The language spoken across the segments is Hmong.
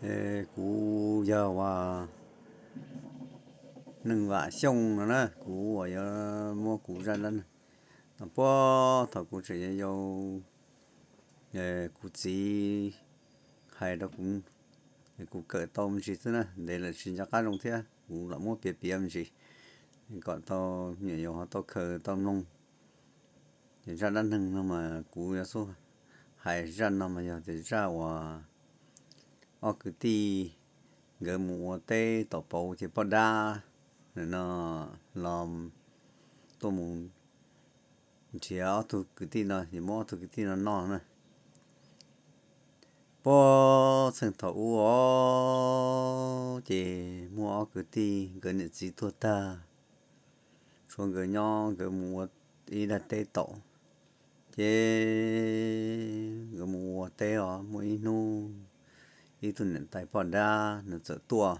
Kuv yog uas Neej Vam Xyooj no na, kuv uas yuav muab kuv zaj dab neeg no puag thaum kuv tseem yau yau, kuv txiv hais rau kuv, kuv kawm tau me ntsis xwb na, ntev lawm tsis nco qab zoo thiab, kuv lam muab piav piav me ntsis kom tau me nyuam yaus ho tau khaws tau mloog. Ces zaj dab neeg no mas kuv yuav xub hais zaj no mas yog tias zaj uas ob kwv tij nkawd mus ua teb tom pauv ces poj dab no los tuaj mus nrhiav ob tug kwv tij no es muab ob tug kwv tij no noj na. Puag txheej thaum ub os, ces muaj ob kwv tij nkawd niam txiv tuag tag, tshuav nkawd nyob, nkawd mus ua ib daim teb tom. Ces nkawd mus ua teb os, muaj ib hnub ib tug niam tais poj dab nws txawm tuaj,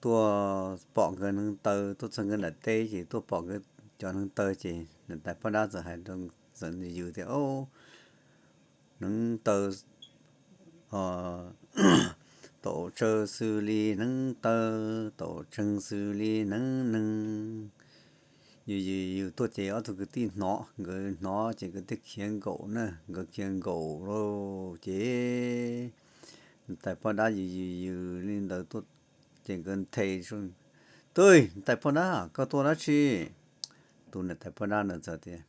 tuaj pom nkawd neev taw, tuaj txog nkawd daim teb ces tuaj pom nkawd cov neev taw ces niam tais poj dab txawm hais rau, txawm yws tias, Neev taw tom tsawg xws li neev taw, tom tseeg xws li neev neeg. Yws yws yws tuaj ces ob tug kwv tij hnov, nkawd hnov ces nkawd thiaj khiav nkaum na, nkawd khiav nkaum lawm ces niam tais poj dab yws yws yws li ntawd tuaj ces nkawd nthe, Tub, niam tais poj dab, koj tuaj dab tsi? Tus niam tais poj dab ntawd txawm tias,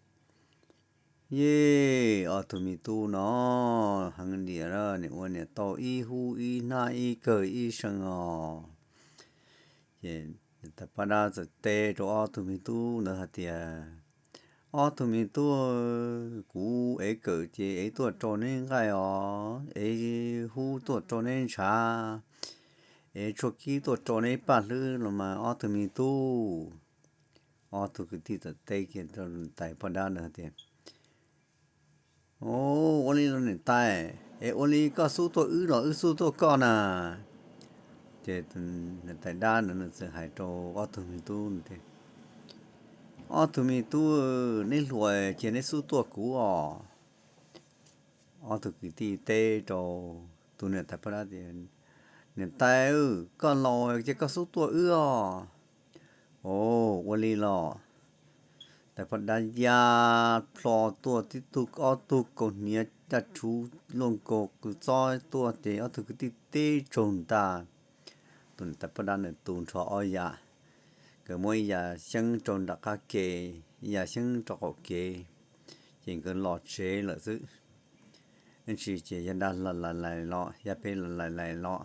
Yej, ob tug me tub no heev diam, niam ua niam tau ib hub ib hnab ib kawg ib seev os. Ces niam tais poj dab txawm teb rau ob tug me tub ntawd hais tias, Ob tug me tub, kuv ev kawm ces ev tuaj rau neb nqaij os, ev hub tuaj rau neb ntshav, ev tshuaj kib tuaj rau neb paj hlwb los mas ob tug me tub. Ob tug kwv tij txawm teb kiag rau niam tais poj dab ntawd tias, Ua li los niam tais, es ua li koj xub tuaj wb los wb xub tuaj koj na? Ces niam tais dab ntawd nws txawm hais rau ob tug me tub tias, Ob tug me tub, neb hluas ces neb xub tuaj kuv os. Ob tug kwv tij teb rau tus niam tais poj dab tias, Niam tais, koj laus ces koj xub tuaj wb os. Ua li los. Tais poj dab ya plho tuaj tib tug ob tug kaus hniav caj rhuv luaj nkaus qws txob tuaj ces ob tug kwv tij teb tsaug ntag. Tus niam tais poj dab nws tu nrho ob yam, nkawd muab ib yam xyeeb rau nram qab ke, ib yam xyeeb rau qaum kev, ces nkawd los tsev lawm xwb. Ib ntsis ces yog dab lais lais los, yog peb lais lais los,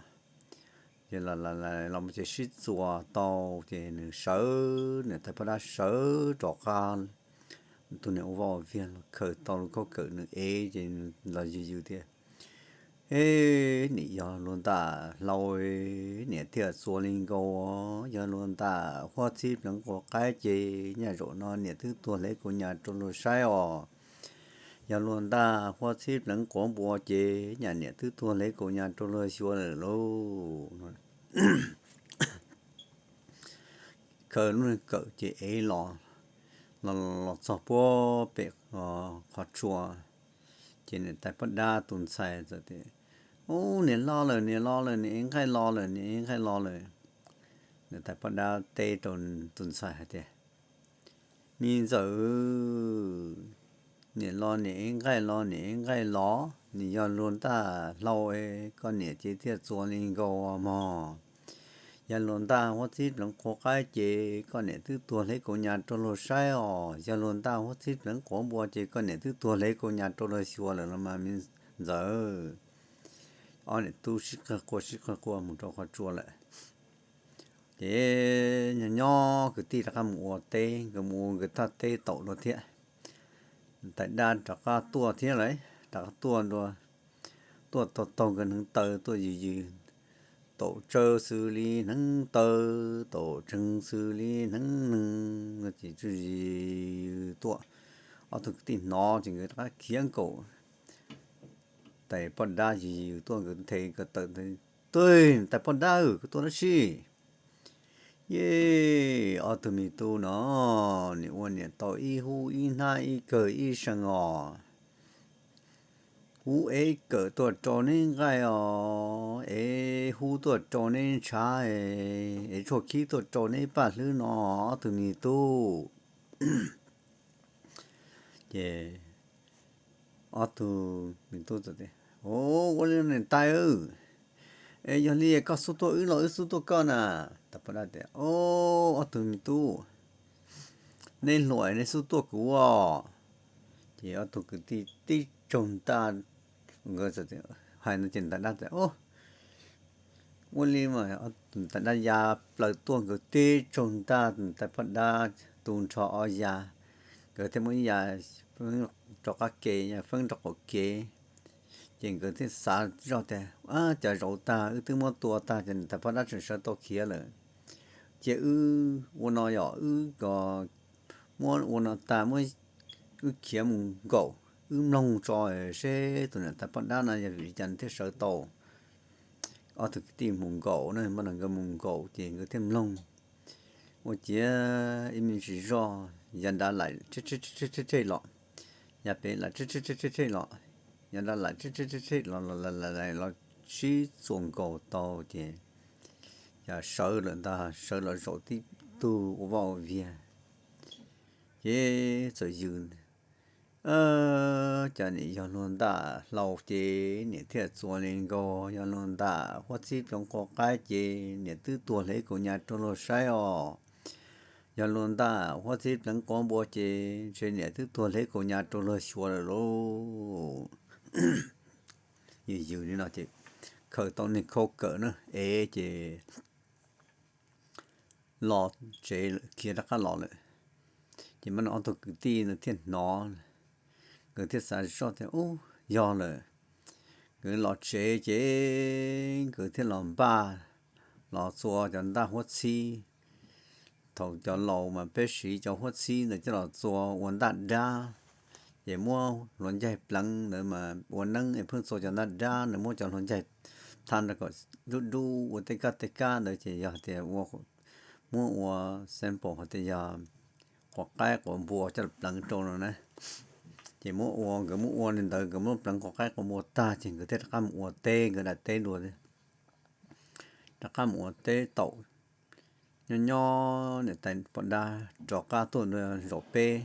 ces lais lais los ces sib txuas tau, ces nws sawv, niam tais poj dab sawv rov qab, tus niam ua vaj ua viag los khaws tau lub khaub kawm nws ev, ces nws los yws yws tias, Eb, niam yog luag ntaj hlau, niam thiaj txuas li nkaus, yog luag ntaj huab txhib pleev quav qaib ces nyaj zaum no niam twb tuag hle kaus nyas rau luag saib os. Yog luag ntaj huab txhib pleev quav npua ces nyaj niam twb tuag hle kaus nyas rau luag xyuas lawm lauj. Khaws lub kawm ces ev los, los txog puag pem qhov tsua, ces niam tais poj dab tus ntxhais txawm tias, Ub, niam los lawm, niam los lawm, niam ev nqaij los lawm, niam ev nqaij los lawm. Niam tais poj dab teb rau tus ntxhais hais tias, Me ntxawm, niam los niam ev nqaij los niam ev nqaij los, niam yog luag ntaj hlau, koj niam ces thiaj txuas li nkaus mog. Yog luag ntaj huab txhib pleev quav qaib ces koj niam twb tuag hle kaus nyas rau luag saib os. Yog luag ntaj huab txhib pleev quav npua ces koj niam twb tuag hle kaus nyas rau luag xyuas lawm los mas me ntxawm. Ob niam tub sib qawg quaj sib qawg quaj mus rau qhov tsua lawm. Ces nyob nyob kwv tij rov qab mus ua teb, nkawd mus ua nkawd thaj teb taum dua thiab. Tais dab rov qab tuaj thiab lawm, rov qab tuaj dua, tuaj taug taug nkawd hneev taw tuaj yws yws, taum tsawg xws li hneev taw, taum tseeg xws li hneev neeg, ces yws yws tuaj. Ob tug kwv tij hnov ces nkawd rov qab khiav nkaum. Tais poj dab yws yws tuaj nkawd nthe ko taw, Tub, tais poj dab, koj tuaj dab tsi? Yej, ob tug me tub no, niam ua niam tau ib hub ib hnab ib kawg ib seev os. Kuv ev kawm tuaj rau neb nqaij os, ev hub tuaj rau neb ntshav, ev tshuaj khib tuaj rau neb paj hlwb no, ob tug me tub. Ces ob tug me tub, Ua li niam tais, es yog li koj xub tuaj wb los wb xub tuaj koj na. Tais poj dab tias, Ob tug me tub, neb hluas neb xub tuaj kuv os. Ces ob tug kwv tij tib tsaug ntaj, nkawd hais no ces tais dab tias, Ua li mas. Tais dab ya plaws tuaj, nkawd tib tsaug ntaj, tais poj dab tu nrho ob ya, nkawd thiaj muab ya rov qab ke, ya feeb rau qaum kev. Ces nkawd thiaj xav zoj tias, Cov zaum tag wb twb muab tua tag ces tais poj dab tseem sawv tau khiav lawm. Cia wb ua no yom, wb ko muab ua no tag, muab wb khiav mus nkaum, wb mloog tso seb tus niam tais poj dab no yog vim li cas nws thiaj sawv tau. Ob tug kwv tij mus nkaum na, mas nkawd mus nkaum ces nkawd thiaj mloog, ua ciav ib me ntsis zog yav nrad laim rhej rhej los, yav pem laim rhej rhej los, yav nrad laim rhej rhej los los sib txuas nkaus tau ces yog sawv lawm ntag, sawv los zaum tib tug ua vaj ua viag. Ces txawm yws, cas nim yog luag ntaj hlau ces niam thiaj txuas li nkaus, yog luag ntaj huab txhib pleev quav qaib ces niam twb tuag hle kaus nya rau luag saib os. Yog luag ntaj huab txhib pleev quav npua ces ntshe niam twb tuag hle kaus nya rau luag xyuas lawm lauj. Yws yws li no ces khaws tau niag khau kawm na, ev ces los tsev lawm, khiav rov qab los lawm. Ces mas no ob tug kwv tij no thiaj hnov, nkawd thiaj xav zoj tias, Ub, yog lawm. Nkawd los tsev ces nkawd thiaj los npaj, los txua cov ntaj huab txhib. Thaum cov laus mas peb siv cov huab txhib ntawd coj los txua ua ntaj dab, ces muab hluav ncaig pleev ntawd mas ua neeb es pheej txua cov ntaj dab ntawd, muab cov hluav ncaig thab nrog kom dub dub ua tej kab tej kab ntawd ces yog tias muab ua sample hais tias yog quav qaib quav npua coj los pleev rau no na. Ces muab ua, nkawd muab ua li ntawd, nkawd muab pleev quav qaib quav npua tag ces nkawd thiaj rov qab mus ua teb, nkawd daim teb dua, rov qab mus ua teb taum. Nyob nyob niam tais poj dab rov qab tuaj zaum peb,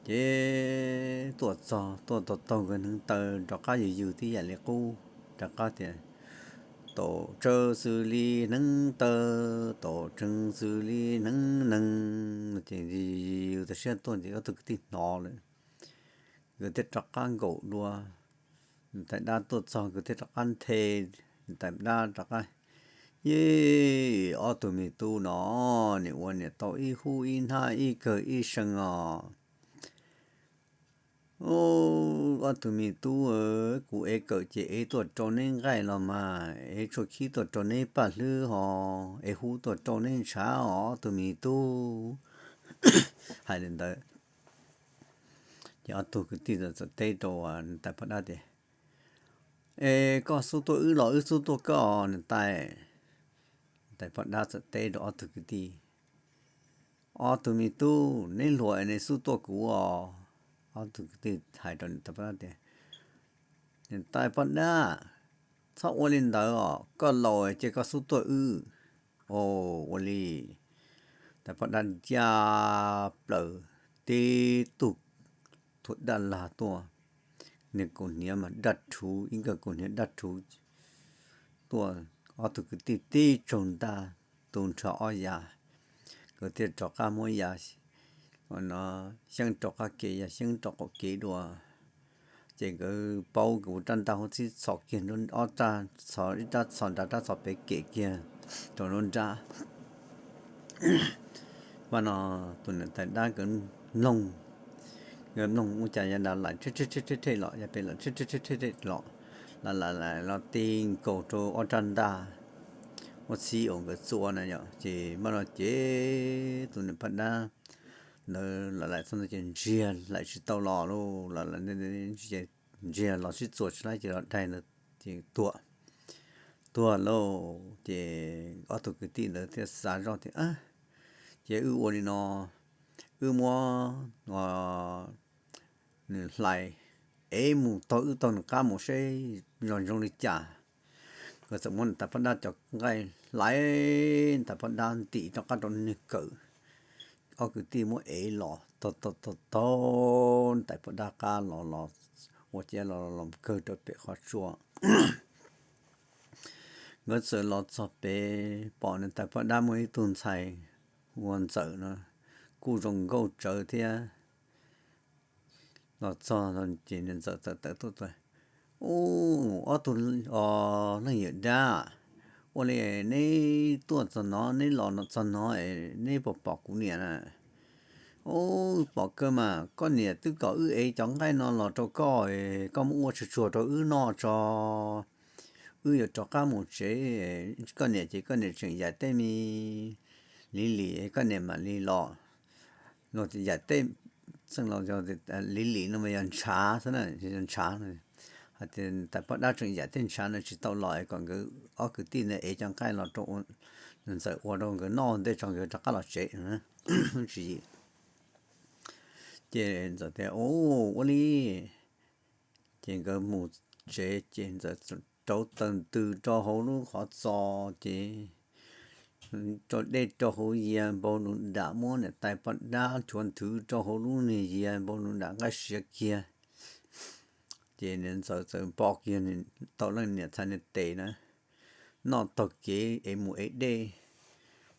ces tuaj txog tuaj taug taug nkawd hneev taw rov qab yws yws tib yam li qub, rov qab tias, Taum tsawg xws li hneev taw, taum tsawg xws li hneev neeg. Ces yws yws tam siab tuaj ces ob tug kwv tij hnov lawm, nkawd thiaj rov qab nkaum dua. Niam tais dab tuaj txog nkawd thiaj rov qab nthe, niam tais dab rov qab, Yej, ob tug me tub no, nim ua niam tau ib hub ib hnab ib kawg ib seev os. Ob tug me tub, kuv ev kawm ces ev tuaj rau neb nqaij los mas, ev tshuaj khib tuaj rau neb paj hlwb hos, ev hub tuaj rau neb ntshav os ob tug me tub. Hais li ntawd ces ob tug kwv tij txawm teb rau niam tais poj dab tias, Es koj xub tuaj wb los wb xub tuaj koj niam tais? Niam tais poj dab txawm teb rau ob tug kwv tij, Ob tug me tub, neb hluas es neb xub tuaj kuv os. Ob tug kwv tij hais rau niam tais poj dab tias, Niam tais poj dab, txhob ua li ntawd os, koj laus ces koj xub tuaj wb. Ua li, tais poj dab ncaj plaws tib tug thuam daj lag tuaj, niag kaus hniav mas daj rhuv, ib nkawg kaus hniav daj rhuv tuaj, ob tug kwv tij tib tsaug ntaj tu nrho ob ya, nkawd thiaj rov qab muab ya no xyeeb rau qab kev, ya xyeeb rau qaum kev dua. Ces nkawd paub, nkawd ua rab ntaj huab txhib txhos kiag, ob rab txhos, ib rab txhos nrad, rab txhos pem kem kiag rau nruab nrab. Mas no tus niam tais dab nkawd mloog, nkawd mloog ua cas yav nrad laim rhej rhej los, yav pem laim rhej rhej los, laim laim los ti nkaus rau ob rab ntaj huab txhib uas nkawd txua na yom. Ces mas no ces tus niam poj dab ntawd laim laim txog ntawd ces ntsiag laim tsis tau los lauj, laim laim ntsiag los sib txuas tsis laib ces los daig ntawd ces tuag, tuag lauj. Ces ob tug kwv tij ntawd thiaj xav zoj tias, Ces wb ua li no, wb muab nws hlais ev mus taug wb taug nws qab mus seb zoo zoo li cas. Nkawd txawm muab niam tais poj dab cov nqaij hlais, niam tais poj dab ntim rov qab rau niag kawm. Ob kwv tij muab ev los taug taug taug niam tais poj dab qab los los ua ciav los los kawg rau pem qhov tsua. Nkawd txawm los txog pem pom niam tais poj dab muaj ib tug ntxhais hu ua Ntxawm no, kuj zoo nkauj tsawv thiab. Los txog ces niam Ntxawm txawm tawm tuaj tas, Ub, ob tug leej yawm dab, ua li neb tuaj txog no, neb los txog no, neb puas pom kuv niam na? Ub, pom kawg mas, koj niam twb kom wb ev cov nqaij no los rau koj, koj muab ua tsuag tsuag rau wb noj tso, wb yuav rov qab mus tsev. Koj niam ces koj niam tseem yaim tej me lis lis, koj niam mam li los. Los yaim tej, txheej los, lis lis no mas yog ntshav xwb na, yog ntshav. Hais tias tais poj dab tseem yaim tej ntshav no tsis tau los es kom nkawd ob kwv tij ntawd ev cov nqaij los rau Ntxawm ua rau nkawd noj ntej tso nkawd rov qab los tsev. Tswv yim. Ces Ntxawm tias, Ub, ua li. Ces nkawd mus tsev ces Ntxawm rauv taws ntws rau hauv lub qhov txos ces rau dej rau hauv yias npau lus dam, muab niam tais poj dab chuav nthwv rau hauv lub niag yias npau lus dam nqaij siav kiag. Ces niam Ntxawm txawm npo kiag tau leej niam ntxhais niag tes na, noj taug kev es mus ev dej,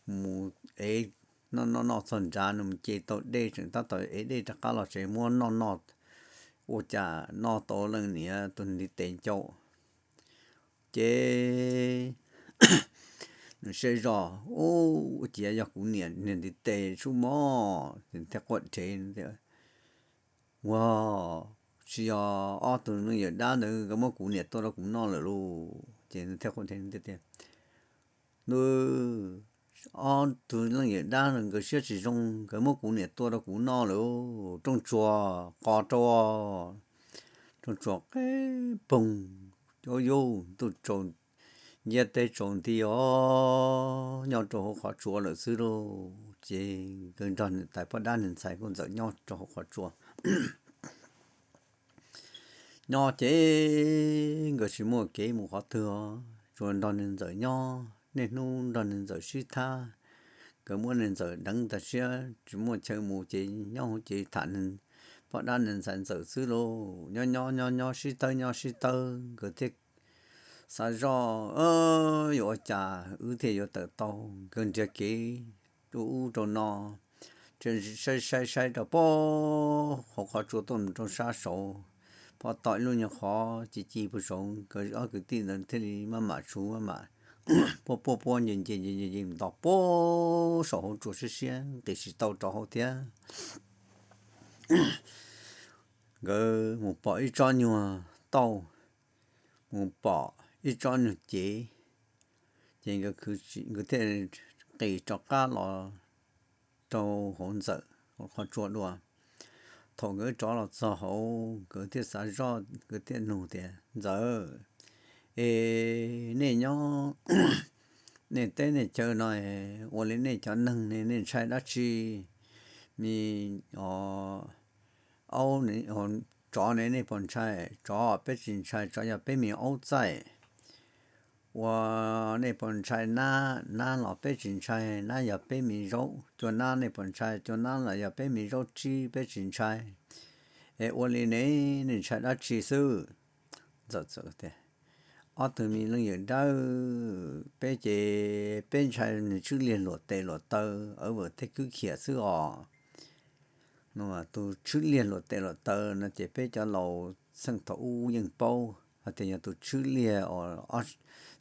mus ev, noj noj noj txog nrad nws mus ce tau dej tseem tab tom ev dej rov qab los tsev muab noj noj, ua cas noj tau leej niam tus ntiv tes ncau. Ces nws siab zog, Ub, ua ciav yog kuv niam niag ntiv tes sub mog, thiaj quaj dheev tias, Ua, tsis yog ob tug leej yawm dab ntawd nkawd muab kuv niam tua rau kuv noj lawm lauj? Ces nws thiaj quaj dheev tias, Nws, ob tug leej yawm dab nkawd siab tsis zoo, nkawd muab kuv niam tua rau kuv noj lawm, rooj tsuas qo rau, rooj tsuas qe poog, cov yug ntuj tsaus, nciab teb tsaus nti os, nyob rau hauv qhov tsua lawm xwb lauj. Ces nkawd nrog niam tais poj dab niag ntxhais kuj Ntxawm nyob rau hauv qhov tsua. Nyob ces nkawd tsis muaj kev mus qhov twg, tsuas nrog niag Ntxawm nyob, niaj hnub nrog niag Ntxawm sib thab. Nkawd muab niag Ntxawm deev tas siab tsis muaj chaw mus ces nyob hauv ces tham niag poj dab niag ntxhais Ntxawm xwb lauj. Nyob nyob nyob nyob sib tawb nyob sib tawb nkawd thiaj xav zoj, Yuav ua cas wb thiaj yuav tawm tau? Nkawd nrhiav kev rau ub rau no, saib saib saib rau pem hauv qhov tsua tuaj mus rau sab saud, pom tau ib lub nyuag qhov ci ci puag saud, nkawd ob kwv tij ntawd thiaj li maj mam tshuv maj mam puab puab puab nce nce nce nce nce mus txog pem saum hauv tsua siab siab nqis tsis tau rov hauv thiab. Nkawd mus pom ib tsob nyuag tauj, mus pom ib tsob nyuag cev, ces nkawd thiaj qis rov qab los rau hauv Ntxawm qhov tsua dua. Thaum nkawd rov los txog hauv, nkawd thiaj xav zoj, nkawd thiaj nug tias, Ntxawm, es nej nyob nej teb nej chaw no, ua li nej cov neeg ne nej ntshai dab tsi? Me, o, aub, tsov ne nej puas ntshai? Tsov peb tsis ntshai, tsov yog peb me aub txaij. Ua, nej puas ntshai nab? Nab los peb tsis ntshai, nab yog peb me zaub. Cua nab nej puas ntshai? Cua nab los yog peb me zaub tsib, peb tsis ntshai. Es ua li ne, nej ntshai dab tsi xwb? Ntxawm txawm tias, Ob tug me leej yawm dab, peb ces peb ntshai nws tswb liag luam tes luam taw, awv vawm tej kwb khiam xwb os. Tus tswb liag luam tes luam taw no ces peb cov laus txheej thaum ub yeej paub hais tias yog tus tswb liag os,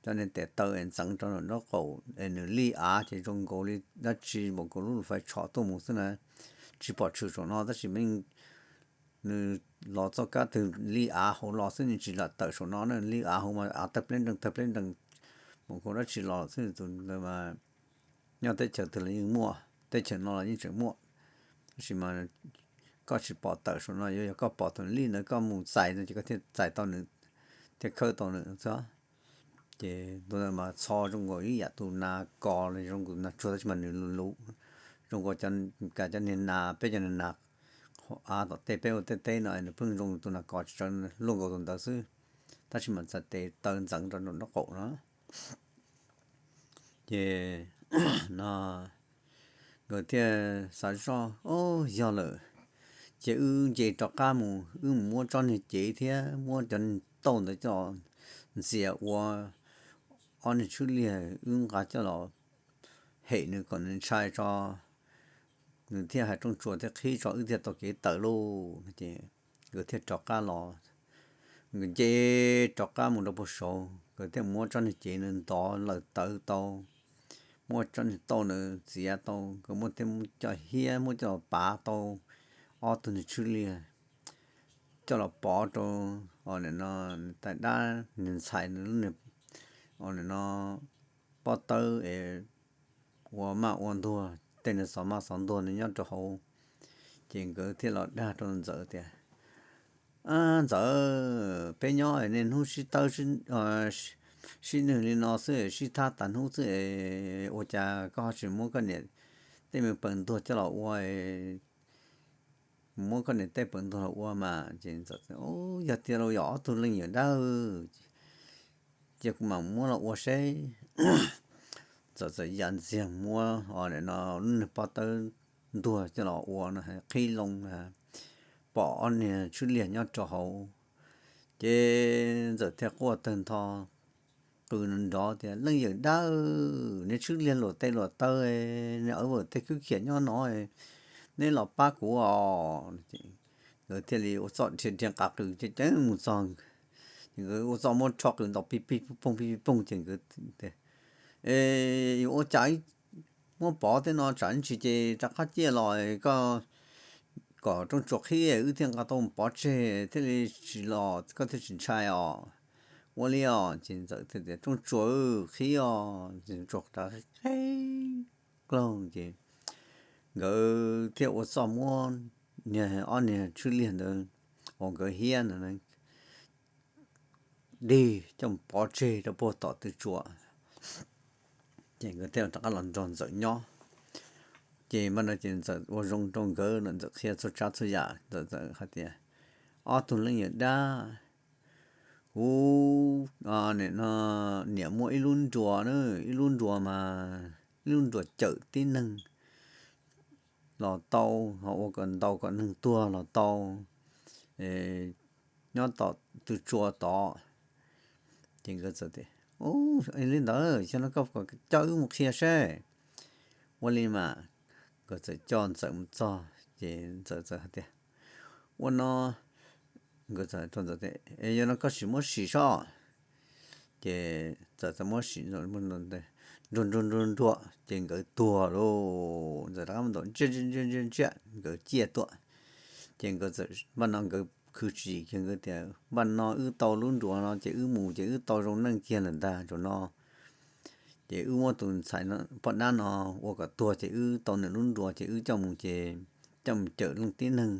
cov niag tes taw es ntxeev rau nraub qaum es nws lij av ces zoo nkaus li dab tsi npaum nkaus lub fais tsho tuaj mus xwb na. Tsis pom tshwm saum no tab sis nws los txoj kab twg lij av hauv los xwb, nws tsis lam tawm saum no na, lij av hauv mas av tawg pleb nreeg tawg pleb nreeg, npaum nkaus dab tsi los xwb. Tus ntawd mas nyob teb chaws twg los yeej muaj, teb chaws no los yeej tseem muaj, tab sis mas koj tsis pom tawm saum no, yuav yog koj pom tus lij ntawd koj mus txais no ces koj thiaj txais tau nws, thiaj khawb tau nws xwb. Ces tus ntawd mas txho zoo nkaus ib yam tus nas kos los zoo nkaus nas tsuag tab sis mas nws luv luv, zoo nkaus cov, cov niag nas, peb cov niag nas av tom tej peb ua tej teb no nws pheej zoo tus nas kos tsis tsaws luaj nkaus tus ntawd xwb, tab sis mas txhais tes taw ntxeev rau nraum nraub qaum no. Ces no nkawd thiaj xav zoj, Ob, yog lawm, ces wb nce rov qab mus, wb mus muab tsob niag cev thiab muab cov tauj ntawd coj ntxias ua ob niag tshwb liag, wb nqa coj los hem nws kom nws ntshai tso, nws thiaj hais rooj tsuas thiab qhib tso wb thiaj tau kev tawm lauj. Ces nkawd thiaj rov qab los, nkawd nce rov qab mus rau puag saud, nkawd thiaj muab tsob niag cev ntawd ntov lawm tawv tau, muab tsob niag tauj ntawd txiav tau, nkawd muab thiab coj hiab muab coj los pav tau ob tug niag tshwb liag, coj los pov rau, o, no, tais dab niag ntxhais, o, no, pob tawb es ua maj ua ntuag, tej niag xov maj xov ntuag nyob rau hauv. Ces nkawd thiaj los dag rau Ntxawm tias, Ntxawm, peb nyob niaj hnub sib tawb sib nwg li no xwb, sib thab tas hnub xwb, ua cas koj ho tsis muab koj niam tej me pawg ntuag coj los ua, muab koj niam tej pawg ntuag los ua mas? Ces Ntxawm, Yog tiag los yog ob tug leej yawm dab, cia kuv mam muab los ua seb. Ntxawm txawm ya ntxiag muab, o, no, lub niag pob tawb ntuag coj los ua no, qhib loo, pom ob niag tshwb liag nyob rau hauv. Ces Ntxawm thiaj quaj tawg ntho qw nrov tias, Leej yawm dab, niag tshwb liag luam tes luam taw, niag awv vawm tej khwb khiam nyob no, neb los pab kuv os. Nkawd thiaj li ua txoj dhia dhia qas qws ceev ceev mus txog, ces nkawd ua txoj muab rho qws ntaus pig pig poog pig pig poog ces nkawd, Yuav ua cas, muab pov tej no tsam ntsis ces rov qab ciaj los, koj kom rooj tsuas qhib wb thiaj nqa tau pov tseg thiaj li tsis los, koj thiaj tsis ntshai os. Ua li os. Ces Ntxawm thiaj tias, Rooj tsuas qhib os. Ces rooj tsuas rov qhib kloog ces nkawd thiaj ua txoj muab niag ob niag tshwb liag ntawd uas nkawd hiab ntawd dig coj pov tseg rau puag tom tw tsua. Ces nkawd thiaj rov qab los nrog Ntxawm nyob. Ces mas no ces Ntxawm ua zoo rau nkawd, Ntxawm qhia txhua tsav txhua yam, Ntxawm txawm hais tias, Ob tug leej yawm dab, kuv niam muaj ib lub nruas na, ib lub nruas mas, ib lub nruas cawm tib neeg los tau, ho ua kom ntaus kom neeg tuag los tau, nyob tom tw tsua tod. Ces nkawd txawm tias, Li ntawd yog no koj kom coj wb mus qhia seb. Ua li mas. Nkawd txawm coj Ntxawm mus txog ces Ntxawm txawm hais tias, Ua no, nkawd txawm rau Ntxawm tias, Yog no koj sim muab sim seb. Ces Ntxawm txawm muab sim nruas nruas nruas nruas ces nkawd tuag lauj. Ntxawm rov qab mus ntaus ntsiaj ntsiaj ntsiaj, nkawd ciaj tuaj. Ces nkawd txawm, npaj no nkawd khwv tsis, ces nkawd tias, Npaj no wb tau lub nruas no ces wb mus ces wb tau zoo neej kiag lawm ntag zaum no. Ces wb muab tus ntxhais poj dab no ua kom tuag ces wb tau nws lub nruas ces wb coj mus ces coj mus cawm leej tib neeg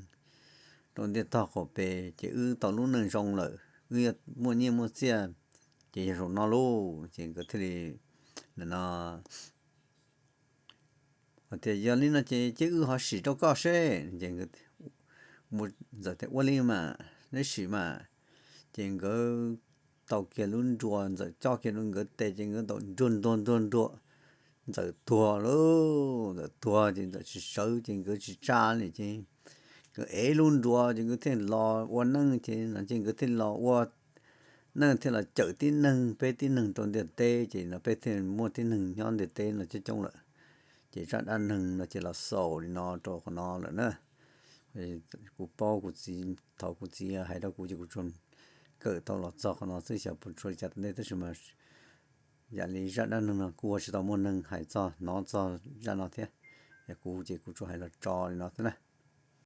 rau ntiaj tog qaum pem ces wb tau lub neej zoo lawm, wb yuav muaj nyiaj muaj txiaj, ces yog zaum no lauj. Ces nkawd thiaj li, no, tias, Yog li no ces cia wb ho sim rau koj seb. Ces Ntxawm tias, Ua li mas, neb sim mas. Ces nkawd tau kiag lub nruas, Ntxawm cob kiag rau nkawd tes ces nkawd ntaus nruas nruas nruas nruas, Ntxawm tuag lauj. Ntxawm tuag ces Ntxawm tsis sawv ces nkawd tsis tsa li ces nkawd ev lub nruas ces nkawd thiaj los ua neej ces no ces nkawd thiaj los ua neej thiaj los cawm tib neeg, peb tib neeg rau ntiaj teb ces no peb thiaj muaj tib neeg nyob ntiaj teb no coob coob lawm. Ces zaj dab neeg no ces los xaus li no rau qhov no lawm na. Kuv paub kuv txiv, thaum kuv txiv hais rau kuv ces kuv tsuas kawm tau los txog qhov no xwb, xyov puas tshuav li cas tom ntej tab sis mas yam li zaj dab neeg no kuj ua tsis tau muaj neeg hais txog hnov txog zaj no thiab. Yog kuv ces kuv tsuas hais los tso li no xwb na.